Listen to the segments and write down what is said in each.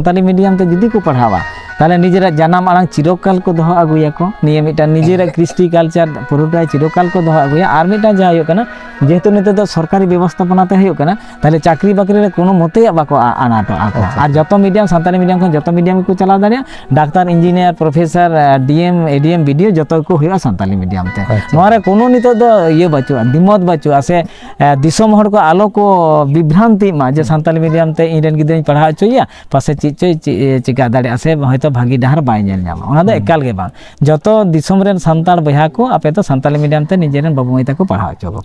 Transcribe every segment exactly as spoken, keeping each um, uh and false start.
Santali medium ᱛᱮ ᱡᱩᱫᱤ ᱠᱚ ᱯᱟᱲᱦᱟᱣᱟ, ᱛᱟᱦᱚᱞᱮ ᱱᱤᱡᱮᱨᱟᱜ ᱡᱟᱱᱟᱢ ᱟᱲᱟᱝ ᱪᱤᱨᱚᱠᱟᱞ ᱠᱚ ᱫᱚᱦᱚ ᱟᱹᱜᱩᱭᱟᱠᱚ᱾ ᱱᱤᱭᱟᱹ ᱢᱤᱫᱴᱟᱝ ᱱᱤᱡᱮᱨᱟᱜ ᱠᱨᱤᱥᱴᱤ ᱠᱟᱞᱪᱟᱨ ᱯᱩᱨᱟᱹᱴᱟᱭ ᱪᱤᱨᱚᱠᱟᱞ ᱠᱚ ᱫᱚᱦᱚ ᱟᱹᱜᱩᱭᱟ᱾ ᱟᱨ ᱢᱤᱫᱴᱟᱝ ᱡᱟᱦᱟᱸ ᱦᱩᱭᱩᱜ ᱠᱟᱱᱟ, ᱡᱮᱦᱮᱛᱩ ᱱᱤᱛᱚᱜ ᱫᱚ ᱥᱚᱨᱠᱟᱨᱤ ᱵᱮᱵᱚᱥᱛᱷᱟᱯᱚᱱᱟ ᱛᱮ ᱦᱩᱭᱩᱜ ᱠᱟᱱᱟ, ᱛᱟᱦᱚᱞᱮ ᱪᱟᱹᱠᱨᱤ ᱵᱟᱹᱠᱨᱤ ᱨᱮ ᱠᱳᱱᱳ ᱢᱚᱛᱮᱭᱟᱜ ᱵᱟᱠᱚ ᱟ-, ᱟᱱᱟᱴᱚᱜᱼᱟ ᱠᱚ᱾ ᱟᱪᱪᱷᱟ, ᱟᱨ ᱟᱪᱪᱷᱟ᱾ ᱡᱚᱛᱚ ᱢᱤᱰᱤᱭᱟᱢ, ᱥᱟᱱᱛᱟᱞᱤ ᱢᱤᱰᱤᱭᱟᱢ ᱠᱷᱚᱱ ᱡᱚᱛᱚ ᱢᱤᱰᱤᱭᱟᱢ ᱜᱮᱠᱚ ᱪᱟᱞᱟᱣ ᱫᱟᱲᱮᱭᱟᱜᱼᱟ᱾ ᱰᱟᱠᱛᱟᱨ, ᱤᱧᱡᱤᱱᱤᱭᱟᱨ, ᱯᱨᱚᱯᱷᱮᱥᱚᱨ, ᱰᱤ ᱮᱢ, ᱮ ᱰᱤ ᱮᱢ, ᱵᱤ ᱰᱤ ᱳ ᱡᱚᱛᱚ ᱜᱮᱠᱚ ᱦᱩᱭᱩᱜᱼᱟ ᱥᱟᱱᱛᱟᱞᱤ ᱢᱤᱰᱤᱭᱟᱢ ᱛᱮ᱾ ᱟᱪᱪᱷᱟ᱾ ᱱᱚᱣᱟ ᱨᱮ ᱠᱳᱱᱳ ᱱᱤᱛᱚᱜ ᱫᱚ ᱤᱭᱟᱹ ᱵᱟᱹᱪᱩᱜᱼᱟ, ᱫᱤᱢᱚᱛ ᱵᱟᱹᱪᱩᱜᱼᱟ, ᱥᱮ, ᱮ, ᱫᱤᱥᱚᱢ ᱦᱚᱲ ᱠᱚ ᱟᱞᱚ ᱠᱚ ᱵᱤᱵᱷᱨᱟᱱᱛᱤᱜ ᱢᱟ ᱡᱮ ᱦᱩᱸ᱾ ᱥᱟᱱᱛᱟᱞᱤ ᱢᱤᱰᱤᱭᱟᱢ ᱛᱮ ᱤᱧ ᱨᱮᱱ ᱜᱤᱫᱽᱨᱟᱹᱧ ᱯᱟᱲᱦᱟᱣ ᱦᱚᱪᱚᱭᱮᱭᱟ, ᱯᱟᱥᱮ ᱪᱮᱫ ᱪᱚᱭ ᱪᱮ-, ᱪᱮᱠᱟ ᱫᱟᱲᱮᱭᱟᱜᱼᱟ, ᱥᱮ ᱦᱚᱭᱛᱳ ᱵᱷᱟᱹᱜᱤ ᱰᱟᱦᱟᱨ ᱵᱟᱭ ᱧᱮᱞ ᱧᱟᱢᱟ᱾ ᱚᱱᱟ ᱫᱚ ᱦᱩᱸ᱾ ᱮᱠᱟᱞ ᱜᱮ ᱵᱟᱝ᱾ ᱡᱚᱛᱚ ᱫᱤᱥᱚᱢ ᱨᱮᱱ ᱥᱟᱱᱛᱟᱲ ᱵᱚᱭᱦᱟ ᱠᱚ, ᱟᱯᱮ ᱫᱚ ᱥᱟᱱᱛᱟᱞᱤ ᱢᱤᱰᱤᱭᱟᱢ ᱛᱮ ᱱᱤᱡᱮ ᱨᱮᱱ ᱵᱟᱹᱵᱩ ᱢᱟᱹᱭ ᱛᱟᱠᱚ ᱯᱟᱲᱦᱟᱣ ᱦᱚᱪᱚ ᱠᱚ᱾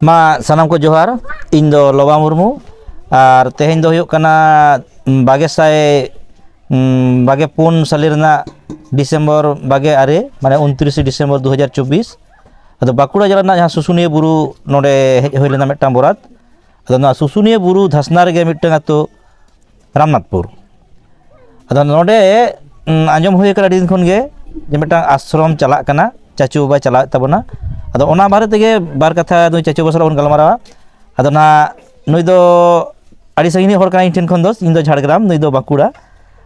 ᱢᱟ ᱥᱟᱱᱟᱢ ᱠᱚ ᱡᱚᱦᱟᱨ, ᱤᱧ ᱫᱚ ᱞᱚᱵᱟ ᱢᱩᱨᱢᱩ, ᱟᱨ ᱛᱮᱦᱮᱧ ᱫᱚ ᱦᱩᱭᱩᱜ ᱠᱟᱱᱟ, ᱩᱢ, ᱵᱟᱜᱮ ᱥᱟᱭ, ᱩᱢ, ᱵᱟᱜᱮ ᱯᱩᱱ ᱥᱟᱞᱮ ᱨᱮᱱᱟᱜ ᱰᱤᱥᱮᱢᱵᱚᱨ ᱵᱟᱜᱮ ᱟᱨᱮ, ᱢᱟᱱᱮ ᱩᱱᱛᱨᱤᱥᱮ ᱰᱤᱥᱮᱢᱵᱚᱨ ᱫᱩ ᱦᱟᱡᱟᱨ ᱪᱚᱵᱵᱤᱥ᱾ ᱟᱫᱚ ᱵᱟᱸᱠᱩᱲᱟ ᱡᱮᱞᱟ ᱨᱮᱱᱟᱜ ᱡᱟᱦᱟᱸ ᱥᱩᱥᱩᱱᱤᱭᱟᱹ ᱵᱩᱨᱩ ᱱᱚᱰᱮ ᱦᱮᱡ ᱦᱩᱭ ᱞᱮᱱᱟ ᱢᱤᱫᱴᱟᱝ ᱵᱚᱨᱟᱛ᱾ ᱟᱫᱚ ᱱᱚᱣᱟ ᱥᱩᱥᱩᱱᱤᱭᱟᱹ ᱵᱩᱨᱩ ᱫᱷᱟᱥᱱᱟ ᱨᱮᱜᱮ ᱢᱤᱫᱴᱟᱝ ᱟᱹᱛᱩ ᱨᱟᱢᱱᱟᱛᱷᱯᱩᱨ᱾ ᱟᱫᱚ ᱱᱚᱰᱮ, ᱩᱸ, ᱟᱸᱡᱚᱢ ᱦᱩᱭ ᱟᱠᱟᱱᱟ ᱟᱹᱰᱤ ᱫᱤᱱ ᱠᱷᱚᱱ ᱜᱮ ᱡᱮ ᱢᱤᱫᱴᱟᱝ ᱟᱥᱨᱚᱢ ᱪᱟᱞᱟᱜ ᱠᱟᱱᱟ, ᱪᱟᱪᱳ ᱵᱟᱵᱟᱭ ᱪᱟᱞᱟᱣᱮᱫ ᱛᱟᱵᱚᱱᱟ᱾ ᱟᱫᱚ ᱚᱱᱟ ᱵᱟᱨᱮ ᱛᱮᱜᱮ ᱵᱟᱨ ᱠᱟᱛᱷᱟ ᱱᱩᱭ ᱪᱟᱪᱳ ᱵᱟᱵᱟ ᱥᱟᱞᱟᱜ ᱵᱚᱱ ᱜᱟᱞᱢᱟᱨᱟᱣᱟ᱾ ᱟᱫᱚ ᱱᱟᱦᱟᱜ ᱱᱩᱭ ᱫᱚ ᱟᱹᱰᱤ ᱥᱟᱺᱜᱤᱧ ᱨᱤᱱᱤᱡ ᱦᱚᱲ ᱠᱟᱱᱟᱭ ᱤᱧ ᱴᱷᱮᱱ ᱠᱷᱚᱱ ᱫᱚ, ᱤᱧ ᱫᱚ ᱡᱷᱟᱲᱜᱨᱟᱢ, ᱱᱩᱭ ᱫᱚ ᱵᱟᱸᱠᱩᱲᱟ᱾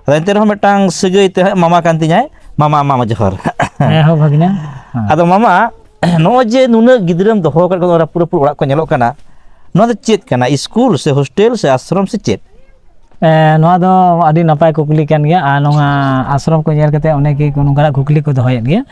ᱟᱫᱚ ᱮᱱᱛᱮ ᱨᱮᱦᱚᱸ ᱢᱤᱫᱴᱟᱝ ᱥᱟᱹᱜᱟᱹᱭ ᱛᱮ ᱦᱟᱸᱜ ᱢᱟᱢᱟ ᱠᱟᱱ ᱛᱤᱧᱟᱭ, ᱢᱟᱢᱟ, ᱢᱟᱢᱟ ᱡᱚᱦᱟᱨ᱾ ᱦᱮᱸ ᱦᱳ ᱵᱷᱟᱹᱜᱽᱱᱟ᱾ ᱦᱮᱸ᱾ ᱟᱫᱚ ᱢᱟᱢᱟ, ᱱᱚᱜᱼᱚᱭ ᱡᱮ ᱱᱩᱱᱟᱹᱜ ᱜᱤᱫᱽᱨᱟᱹᱢ ᱫᱚᱦᱚ ᱟᱠᱟᱫ ᱠᱚᱣᱟ, ᱚᱱᱟ ᱯᱩᱨᱟᱹ ᱯᱩᱨᱟᱹ ᱚᱲᱟᱜ ᱠᱚ ᱧᱮᱞᱚᱜ ᱠᱟᱱᱟ, ᱱᱚᱣᱟ ᱫᱚ ᱪᱮᱫ ᱠᱟᱱᱟ? ᱤᱥᱠᱩᱞ ᱥᱮ ᱦᱳᱥᱴᱮᱞ ᱥᱮ ᱟᱥᱨᱚᱢ ᱥᱮ ᱪᱮᱫ? ᱮ, ᱱᱚᱣᱟ ᱫᱚ ᱟᱹᱰᱤ ᱱᱟᱯᱟᱭ ᱠᱩᱠᱞᱤ ᱠᱟᱱ ᱜᱮᱭᱟ, ᱟᱨ ᱱᱚᱣᱟ ᱟᱥᱨᱚᱢ ᱠᱚ ᱧᱮᱞ ᱠᱟᱛᱮ ᱚᱱᱮᱠ ᱜᱮ ᱱᱚᱝᱠᱟᱱᱟᱜ ᱠᱩᱠᱞᱤ ᱠᱚ ᱫᱚᱦᱚᱭᱮᱫ ᱜᱮᱭᱟ᱾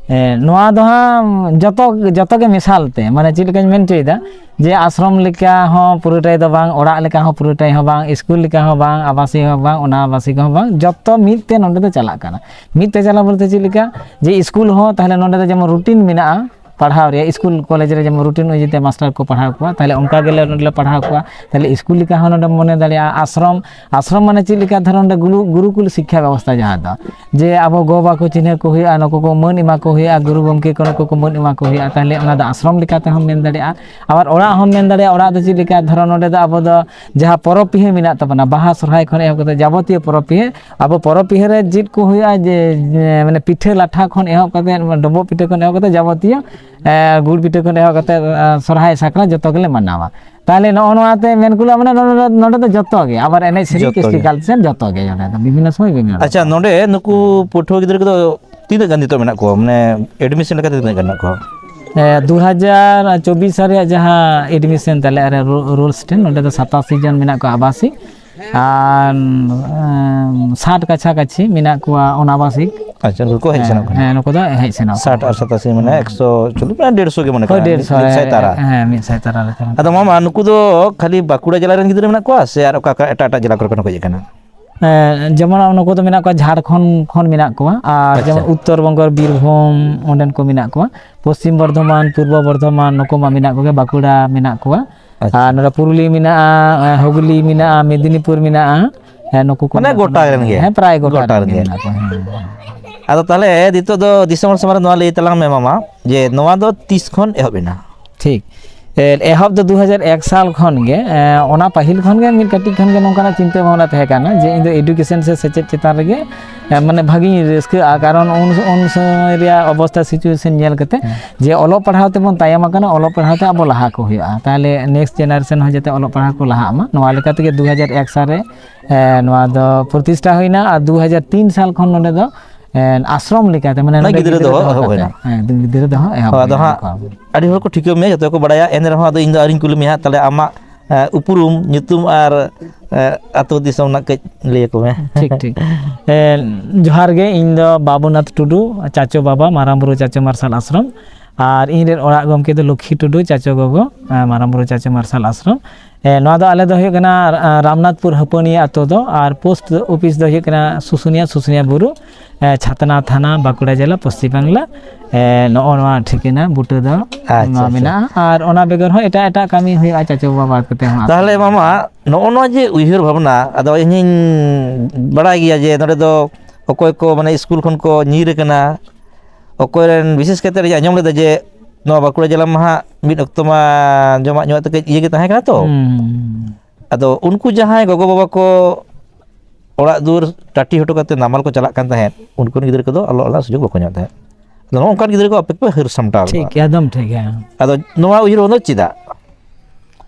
ᱮ, ᱱᱚᱣᱟ ᱫᱚ ᱦᱟᱸᱜ ᱡᱚᱛᱚ, ᱡᱚᱛᱚ ᱜᱮ ᱢᱮᱥᱟᱞ ᱛᱮ, ᱢᱟᱱᱮ ᱪᱮᱫ ᱞᱮᱠᱟᱧ ᱢᱮᱱ ᱦᱚᱪᱚᱭᱮᱫᱟ, ᱡᱮ ᱟᱥᱨᱚᱢ ᱞᱮᱠᱟ ᱦᱚᱸ ᱯᱩᱨᱟᱹᱴᱟᱭ ᱫᱚ ᱵᱟᱝ, ᱚᱲᱟᱜ ᱞᱮᱠᱟ ᱦᱚᱸ ᱯᱩᱨᱟᱹᱴᱟᱭ ᱦᱚᱸ ᱵᱟᱝ, ᱤᱥᱠᱩᱞ ᱞᱮᱠᱟ ᱦᱚᱸ ᱵᱟᱝ, ᱟᱵᱟᱥᱤᱠ ᱦᱚᱸ ᱵᱟᱝ, ᱚᱱᱟ ᱟᱵᱟᱥᱤᱠ ᱦᱚᱸ ᱵᱟᱝ, ᱡᱚᱛᱚ ᱢᱤᱫ ᱛᱮ ᱱᱚᱸᱰᱮ ᱫᱚ ᱪᱟᱞᱟᱜ ᱠᱟᱱᱟ᱾ ᱢᱤᱫ ᱛᱮ ᱪᱟᱞᱟᱣ ᱵᱚᱞᱛᱮ ᱪᱮᱫ ᱞᱮᱠᱟ, ᱡᱮ ᱤᱥᱠᱩᱞ ᱦᱚᱸ ᱛᱟᱦᱞᱮ ᱱᱚᱸᱰᱮ ᱫᱚ ᱡᱮᱢᱚᱱ ᱨᱩᱴᱤᱱ ᱢᱮᱱᱟᱜᱼᱟ, ᱯᱟᱲᱦᱟᱣ ᱨᱮᱭᱟᱜ, ᱤᱥᱠᱩᱞ ᱠᱚᱞᱮᱡᱽ ᱨᱮ ᱡᱮᱢᱚᱱ ᱨᱩᱴᱤᱱ ᱚᱱᱩᱡᱟᱭᱤ ᱛᱮ ᱢᱟᱥᱴᱟᱨ ᱠᱚ ᱯᱟᱲᱦᱟᱣ ᱠᱚᱣᱟ, ᱛᱟᱦᱞᱮ ᱚᱱᱠᱟ ᱜᱮᱞᱮ ᱱᱚᱸᱰᱮ ᱞᱮ ᱯᱟᱲᱦᱟᱣ ᱠᱚᱣᱟ᱾ ᱛᱟᱦᱞᱮ ᱤᱥᱠᱩᱞ ᱞᱮᱠᱟ ᱦᱚᱸ ᱱᱚᱸᱰᱮᱢ ᱢᱚᱱᱮ ᱫᱟᱲᱮᱭᱟᱜᱼᱟ᱾ ᱟᱥᱨᱚᱢ, ᱟᱥᱨᱚᱢ ᱢᱟᱱᱮ ᱪᱮᱫ ᱞᱮᱠᱟ, ᱫᱷᱚᱨᱚ ᱱᱚᱸᱰᱮ ᱜᱩᱨᱩ-, ᱜᱩᱨᱩᱠᱩᱞ ᱥᱤᱠᱠᱷᱟ ᱵᱮᱵᱚᱥᱛᱷᱟ ᱡᱟᱦᱟᱸ ᱫᱚ, ᱡᱮ ᱟᱵᱚ ᱜᱚ ᱵᱟᱵᱟ ᱠᱚ ᱪᱤᱱᱦᱟᱹ ᱠᱚ ᱦᱩᱭᱩᱜᱼᱟ, ᱱᱩᱠᱩ ᱠᱚ ᱢᱟᱹᱱ ᱮᱢᱟ ᱠᱚ ᱦᱩᱭᱩᱜᱼᱟ, ᱜᱩᱨᱩ ᱜᱚᱢᱠᱮ ᱠᱚ ᱱᱩᱠᱩ ᱠᱚ ᱢᱟᱹᱱ ᱮᱢᱟ ᱠᱚ ᱦᱩᱭᱩᱜᱼᱟ, ᱛᱟᱦᱞᱮ ᱚᱱᱟ ᱫᱚ ᱟᱥᱨᱚᱢ ᱞᱮᱠᱟ ᱛᱮᱦᱚᱸᱢ ᱢᱮᱱ ᱫᱟᱲᱮᱭᱟᱜᱼᱟ᱾ ᱟᱵᱟᱨ ᱚᱲᱟᱜ ᱦᱚᱸᱢ ᱢᱮᱱ ᱫᱟᱲᱮᱭᱟᱜᱼᱟ, ᱚᱲᱟᱜ ᱫᱚ ᱪᱮᱫ ᱞᱮᱠᱟ, ᱫᱷᱚᱨᱚ ᱱᱚᱸᱰᱮ ᱫᱚ ᱟᱵᱚ ᱫᱚ ᱡᱟᱦᱟᱸ ᱯᱚᱨᱚᱵᱽ ᱯᱤᱦᱟᱹ ᱢᱮᱱᱟᱜ ᱛᱟᱵᱚᱱᱟ, ᱵᱟᱦᱟ ᱥᱚᱨᱦᱟᱭ ᱠᱷᱚᱱ ᱮᱦᱚᱵ ᱠᱟᱛᱮ ᱡᱟᱵᱚᱛᱤᱭᱚ ᱯᱚᱨᱚᱵᱽ ᱯᱤᱦᱟᱹ, ᱟᱵᱚ ᱯᱚᱨᱚᱵᱽ ᱯᱤᱦᱟᱹ ᱨᱮ ᱪᱮᱫ ᱠᱚ ᱦᱩᱭᱩᱜᱼᱟ, ᱡᱮ, ᱡᱮ, ᱢᱟᱱᱮ ᱯᱤᱴᱷᱟᱹ ᱞᱟᱴᱷᱟ ᱠᱷᱚᱱ ᱮᱦᱚᱵ ᱠᱟᱛᱮ, ᱰᱚᱸᱵᱚᱜ ᱯᱤᱴᱷᱟᱹ ᱠᱷᱚᱱ ᱮᱦᱚᱵ ᱠᱟᱛᱮ ᱡᱟᱵᱚᱛᱤᱭᱚ ᱮ, ᱜᱩᱲ ᱯᱤᱴᱷᱟᱹ ᱠᱷᱚᱱ ᱮᱦᱚᱵ ᱠᱟᱛᱮ, ᱮ, ᱥᱚᱨᱦᱟᱭ ᱥᱟᱠᱨᱟᱛ ᱡᱚᱛᱚ ᱜᱮᱞᱮ ᱢᱟᱱᱟᱣᱟ᱾ ᱛᱟᱦᱚᱞᱮ ᱱᱚᱜᱼᱚ ᱱᱚᱣᱟ ᱛᱮ ᱢᱮᱱ ᱠᱩᱞᱟ, ᱢᱟᱱᱮ ᱱᱚᱰᱮ, ᱱᱚᱰᱮ ᱫᱚ ᱡᱚᱛᱚ ᱜᱮ, ᱟᱵᱟᱨ ᱮᱱᱮᱡ ᱥᱮᱨᱮᱧ, ᱡᱚᱛᱚ ᱠᱨᱤᱥᱴᱤ ᱜᱮ᱾ ᱠᱟᱞᱪᱟᱨ ᱡᱚᱛᱚ ᱜᱮ ᱱᱚᱰᱮ ᱫᱚ, ᱵᱤᱵᱷᱤᱱᱱᱚ ᱥᱚᱢᱚᱭ ᱵᱤᱵᱷᱤᱱᱱᱚ ᱨᱚᱠᱚᱢ᱾ ᱟᱪᱪᱷᱟ, ᱱᱚᱰᱮ ᱱᱩᱠᱩ ᱯᱟᱹᱴᱷᱩᱣᱟᱹ ᱜᱤᱫᱽᱨᱟᱹ ᱠᱚᱫᱚ ᱛᱤᱱᱟᱹᱜ ᱜᱟᱱ ᱱᱤᱛᱚᱜ ᱢᱮᱱᱟᱜ ᱠᱚᱣᱟ? ᱢᱟᱱᱮ admission ᱞᱮᱠᱟᱛᱮ ᱛᱤᱱᱟᱹᱜ ᱜᱟᱱ ᱢᱮᱱᱟᱜ ᱠᱚᱣᱟ? ᱮ, ᱫᱩ ᱦᱟᱡᱟᱨ ᱪᱚᱵᱵᱤᱥ ᱥᱟᱞ ᱨᱮᱭᱟᱜ ᱡᱟᱦᱟᱸ admission ᱛᱟᱞᱮ ᱟᱨ ᱨᱩ-, rules ᱴᱷᱮᱱ, ᱱᱚᱰᱮ ᱫᱚ ᱥᱟᱛᱟᱥᱤ ᱡᱚᱱ ᱢᱮᱱᱟᱜ ᱠᱚᱣᱟ ᱟᱵᱟᱥᱤᱠ, ᱟᱨ, ᱮᱢ, ᱥᱟᱴ ᱠᱟᱪᱷᱟ ᱠᱟᱪᱷᱤ ᱢᱮᱱᱟᱜ ᱠᱚᱣᱟ ᱚᱱᱟᱵᱟᱥᱤᱠ᱾ ᱟᱪᱪᱷᱟ, ᱱᱩᱠᱩ ᱠᱚ ᱦᱮᱡ ᱦᱮᱸ, ᱥᱮᱱᱚᱜ ᱠᱟᱱᱟ᱾ ᱦᱮᱸ, ᱱᱩᱠᱩ ᱫᱚ ᱦᱮᱡ ᱥᱮᱱᱚᱜ ᱥᱟᱴ ᱠᱟᱱᱟ᱾ ᱟᱨ ᱥᱟᱛᱟᱥᱤ, ᱢᱟᱱᱮ ᱦᱮᱸ᱾ ᱮᱠᱥᱚ ᱪᱚᱞᱞᱤᱥ, ᱢᱟᱱᱮ ᱰᱮᱲᱥᱚ ᱜᱮ ᱢᱚᱱᱮ ᱦᱳᱭ, ᱠᱟᱜ ᱢᱮ, ᱰᱮᱲᱥᱚ, ᱢᱤᱫ ᱥᱟᱭ ᱦᱮᱸ, ᱛᱟᱨᱟ᱾ ᱦᱮᱸ, ᱢᱤᱫ ᱥᱟᱭ ᱛᱟᱨᱟ ᱞᱮᱠᱟ᱾ ᱟᱫᱚ ᱢᱟᱢᱟ, ᱱᱩᱠᱩ ᱫᱚ ᱠᱷᱟᱹᱞᱤ ᱵᱟᱸᱠᱩᱲᱟ ᱡᱮᱞᱟ ᱨᱮᱱ ᱜᱤᱫᱽᱨᱟᱹ ᱢᱮᱱᱟᱜ ᱠᱚᱣᱟ ᱥᱮ ᱟᱨ ᱚᱠᱟ, ᱚᱠᱟ ᱮᱴᱟᱜ, ᱮᱴᱟᱜ ᱡᱮᱞᱟ ᱠᱚᱨᱮ ᱠᱷᱚᱱ ᱠᱚ ᱦᱮᱡ ᱟᱠᱟᱱᱟ? ᱮᱸ, ᱡᱮᱢᱚᱱ ᱱᱩᱠᱩ ᱫᱚ ᱢᱮᱱᱟᱜ ᱠᱚᱣᱟ ᱡᱷᱟᱲᱠᱷᱚᱸᱰ ᱠᱷᱚᱱ ᱢᱮᱱᱟᱜ ᱠᱚᱣᱟ, ᱟᱨ ᱟᱪᱪᱷᱟ᱾ ᱡᱮᱢᱚᱱ ᱩᱛᱛᱚᱨ ᱵᱚᱝᱜᱚ, ᱵᱤᱨᱵᱷᱩᱢ, ᱚᱸᱰᱮᱱ ᱠᱚ ᱢᱮᱱᱟᱜ ᱠᱚᱣᱟ, ᱯᱚᱥᱪᱤᱢ ᱵᱚᱨᱫᱷᱚᱢᱟᱱ, ᱯᱩᱨᱵᱚ ᱵᱚᱨᱫᱷᱚᱢᱟᱱ, ᱱᱩᱠᱩ ᱢᱟ ᱢᱮᱱᱟᱜ ᱠᱚᱜᱮ, ᱵᱟᱸᱠᱩᱲᱟ ᱢᱮᱱᱟᱜ ᱠᱚᱣᱟ, ᱟᱪᱪᱷᱟ᱾ ᱟᱨ ᱱᱚᱰᱮ ᱯᱩᱨᱩᱞᱤᱭᱟᱹ ᱢᱮᱱᱟᱜᱼᱟ, ᱦᱩᱜᱽᱞᱤ ᱢᱮᱱᱟᱜᱼᱟ, ᱢᱮᱫᱽᱱᱤᱯᱩᱨ ᱢᱮᱱᱟᱜᱼᱟ, ᱦᱮᱸ, ᱱᱩᱠᱩ ᱠᱚ ᱢᱟᱱᱮ ᱢᱮᱱᱟᱜ ᱜᱚᱴᱟ ᱠᱚᱣᱟ᱾ ᱨᱮᱱ ᱜᱮ᱾ ᱦᱮᱸ, ᱯᱨᱟᱭ ᱜᱚᱴᱟ ᱜᱚᱴᱟ ᱨᱮᱱ ᱨᱮᱱ ᱜᱮ ᱜᱮ᱾ ᱢᱮᱱᱟᱜ ᱠᱚᱣᱟ, ᱦᱮᱸ᱾ ᱟᱫᱚ ᱛᱟᱦᱚᱞᱮ ᱱᱤᱛᱚᱜ ᱫᱚ ᱫᱤᱥᱚᱢ ᱦᱚᱲ ᱥᱟᱢᱟᱝ ᱨᱮ ᱱᱚᱣᱟ ᱞᱟᱹᱭ ᱛᱟᱞᱟᱝ ᱢᱮ ᱢᱟᱢᱟ, ᱡᱮ ᱱᱚᱣᱟ ᱫᱚ ᱛᱤᱥ ᱠᱷᱚᱱ ᱮᱦᱚᱵ ᱮᱱᱟ? ᱴᱷᱤᱠ᱾ ᱮ, ᱮᱦᱚᱵ ᱫᱚ ᱫᱩ ᱦᱟᱡᱟᱨ ᱮᱠ ᱥᱟᱞ ᱠᱷᱚᱱ ᱜᱮ, ᱮ, ᱚᱱᱟ ᱯᱟᱹᱦᱤᱞ ᱠᱷᱚᱱ ᱜᱮ ᱢᱤᱫ ᱠᱟᱹᱴᱤᱡ ᱠᱷᱚᱱ ᱜᱮ ᱱᱚᱝᱠᱟᱱᱟᱜ ᱪᱤᱱᱛᱟᱹ ᱵᱷᱟᱵᱽᱱᱟ ᱛᱟᱦᱮᱸ ᱠᱟᱱᱟ ᱡᱮ ᱤᱧ ᱫᱚ education ᱥᱮ ᱥᱮᱪᱮᱫ ᱪᱮᱛᱟᱱ ᱨᱮᱜᱮ, ᱮ, ᱢᱟᱱᱮ ᱵᱷᱟᱜᱤᱧ ᱨᱟᱹᱥᱠᱟᱹᱜᱼᱟ, ᱠᱟᱨᱚᱱ ᱩᱱ, ᱩᱱ ᱥᱚᱢᱚᱭ ᱨᱮᱭᱟᱜ ᱚᱵᱚᱥᱛᱷᱟ situation ᱧᱮᱞ ᱠᱟᱛᱮ ᱦᱮᱸ᱾ ᱡᱮ ᱚᱞᱚᱜ ᱯᱟᱲᱦᱟᱣ ᱛᱮᱵᱚᱱ ᱛᱟᱭᱚᱢ ᱟᱠᱟᱱᱟ, ᱚᱞᱚᱜ ᱯᱟᱲᱦᱟᱣ ᱛᱮ ᱟᱵᱚ ᱞᱟᱦᱟ ᱠᱚ ᱦᱩᱭᱩᱜᱼᱟ, ᱛᱟᱦᱚᱞᱮ next generation ᱦᱚᱸ ᱡᱟᱛᱮ ᱚᱞᱚᱜ ᱯᱟᱲᱦᱟᱣ ᱠᱚ ᱞᱟᱦᱟᱜ ᱢᱟ, ᱱᱚᱣᱟ ᱞᱮᱠᱟ ᱛᱮᱜᱮ ᱫᱩ ᱦᱟᱡᱟᱨ ᱮᱠ ᱥᱟᱞ ᱨᱮ, ᱮ, ᱱᱚᱣᱟ ᱫᱚ ᱯᱨᱚᱛᱤᱥᱴᱷᱟ ᱦᱩᱭᱱᱟ᱾ ᱟᱨ ᱫᱩ ᱦᱟᱡᱟᱨ ᱛᱤᱱ ᱥᱟᱞ ᱠᱷᱚᱱ ᱱᱚᱰᱮ ᱫᱚ, ᱮ, ᱟᱥᱨᱚᱢ ᱞᱮᱠᱟᱛᱮ, ᱢᱟᱱᱮ ᱢᱟᱱᱮ ᱱᱚᱰᱮ ᱜᱤᱫᱽᱨᱟᱹ ᱜᱤᱫᱽᱨᱟᱹ ᱫᱚᱦᱚ ᱫᱚᱦᱚ ᱮᱦᱚᱵ ᱠᱟᱛᱮ, ᱦᱩᱭᱱᱟ᱾ ᱦᱮᱸ, ᱜᱤᱫᱽᱨᱟᱹ ᱫᱚᱦᱚ ᱮᱦᱚᱵ ᱦᱳᱭ, ᱟᱫᱚ ᱦᱩᱭᱱᱟ᱾ ᱦᱟᱸᱜ ᱟᱹᱰᱤ ᱦᱚᱲ ᱠᱚ ᱴᱷᱤᱠᱟᱹ ᱢᱮᱭᱟ, ᱡᱚᱛᱚ ᱠᱚ ᱵᱟᱲᱟᱭᱟ, ᱮᱱ ᱨᱮᱦᱚᱸ ᱟᱫᱚ ᱤᱧ ᱫᱚ ᱟᱹᱣᱨᱤᱧ ᱠᱩᱞᱤ ᱢᱮᱭᱟ ᱦᱟᱸᱜ, ᱛᱟᱦᱚᱞᱮ ᱟᱢᱟᱜ, ᱮ, ᱩᱯᱨᱩᱢ, ᱧᱩᱛᱩᱢ ᱟᱨ, ᱮ, ᱟᱹᱛᱩ ᱫᱤᱥᱚᱢ ᱨᱮᱱᱟᱜ ᱠᱟᱹᱡ ᱞᱟᱹᱭ ᱟᱠᱚ ᱢᱮ᱾ ᱴᱷᱤᱠ, ᱴᱷᱤᱠ᱾ ᱮ, ᱡᱚᱦᱟᱨ ᱜᱮ, ᱤᱧ ᱫᱚ ᱵᱟᱵᱩᱱᱟᱛᱷ ᱴᱩᱰᱩ, ᱪᱟᱪᱳ ᱵᱟᱵᱟ, ᱢᱟᱨᱟᱝ ᱵᱩᱨᱩ ᱪᱟᱪᱳ ᱢᱟᱨᱥᱟᱞ ᱟᱥᱨᱚᱢ, ᱟᱨ ᱤᱧ ᱨᱮᱱ ᱚᱲᱟᱜ ᱜᱚᱢᱠᱮ ᱫᱚ ᱞᱚᱠᱠᱷᱤ ᱴᱩᱰᱩ, ᱪᱟᱪᱳ ᱜᱚᱜᱚ, ᱮ, ᱢᱟᱨᱟᱝ ᱵᱩᱨᱩ ᱪᱟᱪᱳ ᱢᱟᱨᱥᱟᱞ ᱟᱥᱨᱚᱢ᱾ ᱮ, ᱱᱚᱣᱟ ᱫᱚ ᱟᱞᱮ ᱫᱚ ᱦᱩᱭᱩᱜ ᱠᱟᱱᱟ, ᱟ, ᱨᱟᱢᱱᱟᱛᱷᱯᱩᱨ ᱦᱟᱹᱯᱟᱹᱱᱤᱭᱟᱹ ᱟᱛᱳ ᱫᱚ, ᱟᱨ post office ᱫᱚ ᱦᱩᱭᱩᱜ ᱠᱟᱱᱟ ᱥᱩᱥᱩᱱᱤᱭᱟ, ᱥᱩᱥᱩᱱᱤᱭᱟ ᱵᱩᱨᱩ, ᱮ, ᱪᱷᱟᱛᱱᱟ ᱛᱷᱟᱱᱟ, ᱵᱟᱸᱠᱩᱲᱟ ᱡᱮᱞᱟ, ᱯᱚᱥᱪᱤᱢ ᱵᱟᱝᱞᱟ᱾ ᱮ, ᱱᱚᱜᱼᱚ ᱱᱚᱣᱟ ᱴᱷᱤᱠᱟᱹᱱᱟ ᱵᱩᱴᱟᱹ ᱫᱚ ᱟᱪᱪᱷᱟ, ᱱᱚᱣᱟ ᱟᱪᱪᱷᱟ᱾ ᱢᱮᱱᱟᱜᱼᱟ᱾ ᱟᱨ ᱚᱱᱟ ᱵᱮᱜᱚᱨ ᱦᱚᱸ ᱮᱴᱟᱜ ᱮᱴᱟᱜ ᱠᱟᱹᱢᱤ ᱦᱩᱭᱩᱜᱼᱟ ᱪᱟᱪᱳ ᱵᱟᱵᱟ ᱠᱟᱛᱮ ᱦᱚᱸ᱾ ᱛᱟᱦᱚᱞᱮ ᱢᱟᱢᱟ, ᱱᱚᱜᱼᱚ ᱱᱚᱣᱟ ᱡᱮ ᱩᱭᱦᱟᱹᱨ ᱵᱷᱟᱵᱽᱱᱟ, ᱟᱫᱚ ᱤᱧᱤᱧ ᱵᱟᱲᱟᱭ ᱜᱮᱭᱟ ᱡᱮ ᱱᱚᱰᱮ ᱫᱚ ᱚᱠᱚᱭ ᱠᱚ ᱢᱟᱱᱮ ᱥᱠᱩᱞ ᱠᱷᱚᱱ ᱠᱚ ᱧᱤᱨ ᱟᱠᱟᱱᱟ, ᱚᱠᱚᱭ ᱨᱮᱱ, ᱵᱤᱥᱮᱥ ᱠᱟᱛᱮ ᱤᱧ ᱟᱸᱡᱚᱢ ᱞᱮᱫᱟ ᱡᱮ ᱱᱚᱣᱟ ᱵᱟᱸᱠᱩᱲᱟ ᱡᱮᱞᱟ ᱢᱟ ᱦᱟᱸᱜ ᱢᱤᱫ ᱚᱠᱛᱚ ᱢᱟ ᱡᱚᱢᱟᱜ ᱧᱩᱣᱟᱜ ᱛᱮ ᱠᱟᱹᱡ ᱤᱭᱟᱹ ᱜᱮ ᱛᱟᱦᱮᱸ ᱠᱟᱱᱟ ᱛᱚ᱾ ᱦᱩᱸ᱾ ᱟᱫᱚ ᱩᱱᱠᱩ ᱡᱟᱦᱟᱸᱭ ᱜᱚᱜᱚ ᱵᱟᱵᱟ ᱠᱚ ᱚᱲᱟᱜ ᱫᱩᱣᱟᱹᱨ ᱴᱟᱹᱴᱤ ᱦᱚᱴᱚ ᱠᱟᱛᱮ ᱱᱟᱢᱟᱞ ᱠᱚ ᱪᱟᱞᱟᱜ ᱠᱟᱱ ᱛᱟᱦᱮᱸᱫ, ᱩᱱᱠᱩ ᱨᱮᱱ ᱜᱤᱫᱽᱨᱟᱹ ᱠᱚᱫᱚ ᱚᱞᱚᱜ ᱨᱮᱱᱟᱜ ᱥᱩᱡᱳᱜᱽ ᱵᱟᱠᱚ ᱧᱟᱢ ᱛᱟᱦᱮᱸᱫ᱾ ᱱᱚᱜᱼᱚ ᱱᱚᱝᱠᱟᱱ ᱜᱤᱫᱽᱨᱟᱹ ᱠᱚ ᱟᱯᱮ ᱯᱮ ᱦᱟᱹᱨ ᱥᱟᱢᱴᱟᱣ ᱴᱷᱤᱠ, ᱠᱚᱣᱟ᱾ ᱮᱠᱫᱚᱢ ᱴᱷᱤᱠ, ᱦᱮᱸ᱾ ᱟᱫᱚ ᱱᱚᱣᱟ ᱩᱭᱦᱟᱹᱨ ᱵᱷᱟᱵᱽᱱᱟ ᱫᱚ ᱪᱮᱫᱟᱜ?